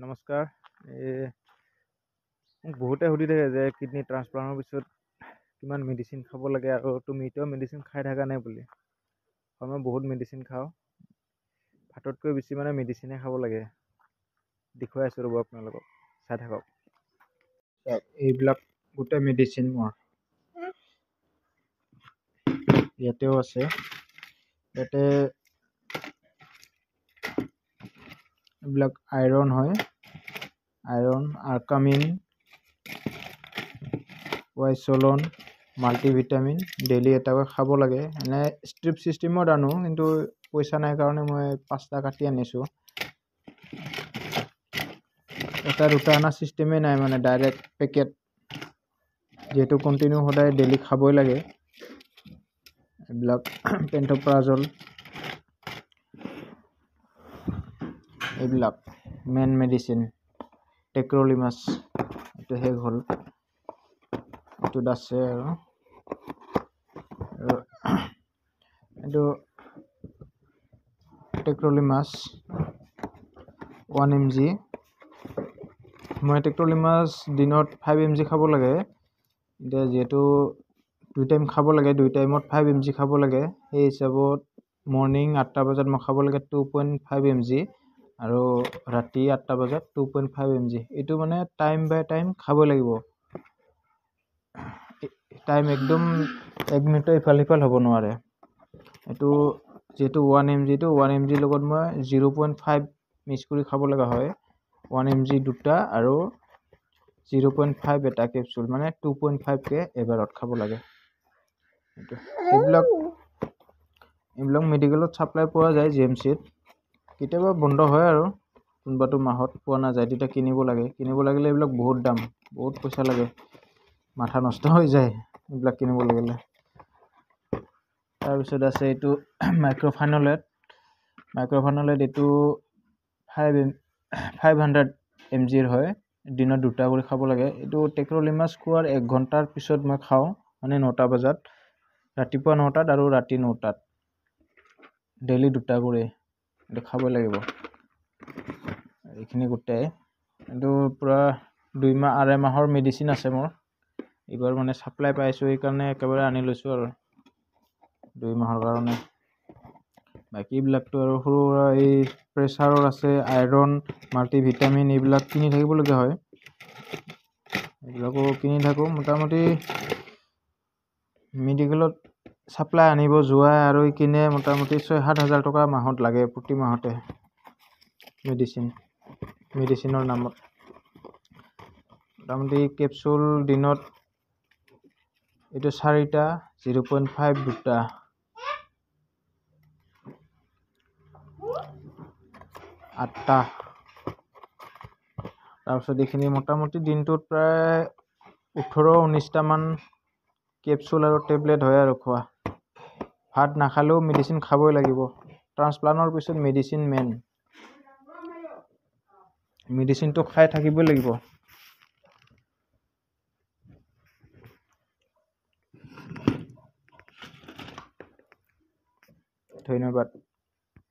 নমস্কাৰ। এই মোক বহুতে সুধি থাকে যে কিডনী ট্ৰান্সপ্লাণ্টৰ পিছত কিমান মেডিচিন খাব লাগে আৰু তুমি এতিয়াও মেডিচিন খাই থাকা নাই বুলি। হয়, মই বহুত মেডিচিন খাওঁ, ভাততকৈ বেছি মানে মেডিচিনে খাব লাগে। দেখুৱাই আছোঁ ৰ'ব আপোনালোকক, চাই থাকক। এইবিলাক গোটেই মেডিচিন মোৰ ইয়াতেও আছে। ইয়াতে এইবিলাক আইৰণ হয়, আইৰণ, আৰ্কামিন, ৱাইচলন, মাল্টিভিটামিন ডেইলি এটাকৈ খাব লাগে। এনে ষ্ট্ৰিপ চিষ্টেমত আনো, কিন্তু পইচা নাই কাৰণে মই 5টা কাটি আনিছোঁ। এটা দুটা অনা চিষ্টেমেই নাই, মানে ডাইৰেক্ট পেকেট, যিহেতু কণ্টিনিউ সদায় ডেইলি খাবই লাগে। এইবিলাক পেণ্টোপ্ৰাজল, এইবিলাক মেইন মেডিচিন। টেক্ৰলিমাছ, এইটো শেষ হ'ল, এইটোত আছে। আৰু এইটো টেক্ৰলিমাছ 1 mg। মই টেক্ৰলিমাছ দিনত 5 mg খাব লাগে। এতিয়া যিহেতু 2 টাইম খাব লাগে, 2 টাইমত 5 mg খাব লাগে, সেই হিচাপত মৰ্ণিং 8টা বজাত মই খাব লাগে 2.5 mg আৰু ৰাতি 8টা বজাত 2.5 mg। এইটো মানে টাইম বাই টাইম খাব লাগিব, টাইম একদম 1 মিনিটৰ ইফাল সিফাল হ'ব নোৱাৰে। এইটো যিহেতু 1 mgটো, 1 mgৰ লগত মই 0.5 মিক্স কৰি খাব লগা হয়। 1 mg দুটা আৰু 0.5 এটা কেপচুল, মানে 2.5কৈ এবাৰত খাব লাগে। এইটো এইবিলাক মেডিকেলত ছাপ্লাই পোৱা যায়, জি এম চিত। কেতিয়াবা বন্ধ হয় আৰু কোনোবাটো মাহত পোৱা নাযায়, তেতিয়া কিনিব লাগে। কিনিব লাগিলে এইবিলাক বহুত দাম, বহুত পইচা লাগে, মাথা নষ্ট হৈ যায় এইবিলাক কিনিব লাগিলে। তাৰপিছত আছে এইটো মাইক্ৰ'ফাইনলেট। মাইক্ৰ'ফাইনলেট এইটো 500 mgৰ হয়, দিনত 2টা কৰি খাব লাগে। এইটো টেক্ৰলিমাছ খোৱাৰ 1 ঘণ্টাৰ পিছত মই খাওঁ, মানে 9টা বজাত, ৰাতিপুৱা 9টাত আৰু ৰাতি 9টাত, ডেইলি 2টা কৰি এইটো খাবই লাগিব। এইখিনি গোটেই এইটো পূৰা 2 মাহ 2.5 মাহৰ মেডিচিন আছে মোৰ। এইবাৰ মানে ছাপ্লাই পাইছোঁ, সেইকাৰণে একেবাৰে আনি লৈছোঁ আৰু 2 মাহৰ কাৰণে। বাকীবিলাকতো আৰু সৰু সুৰা এই প্ৰেছাৰৰ আছে, আইৰণ, মাল্টিভিটামিন, এইবিলাক কিনি থাকিবলগীয়া হয়, এইবিলাকো কিনি থাকোঁ। মোটামুটি মেডিকেলত ছাপ্লাই আনিব যোৱা আৰু কিনে মোটামুটি 6-7 হাজাৰ টকা মাহত লাগে প্ৰতি মাহতে মেডিচিনৰ নামত। মোটামুটি কেপচুল দিনত এইটো 4টা, 0.5 দুটা, 8টা। তাৰপিছত এইখিনি মোটামুটি দিনটোত প্ৰায় 18-19টামান কেপচুল আৰু টেবলেট হয় আৰু খোৱা। ভাত নাখালেও মেডিচিন খাবই লাগিব। ট্ৰান্সপ্লাণ্টৰ পিছত মেডিচিন মেইন, মেডিচিনটো খাই থাকিবই লাগিব। ধন্যবাদ।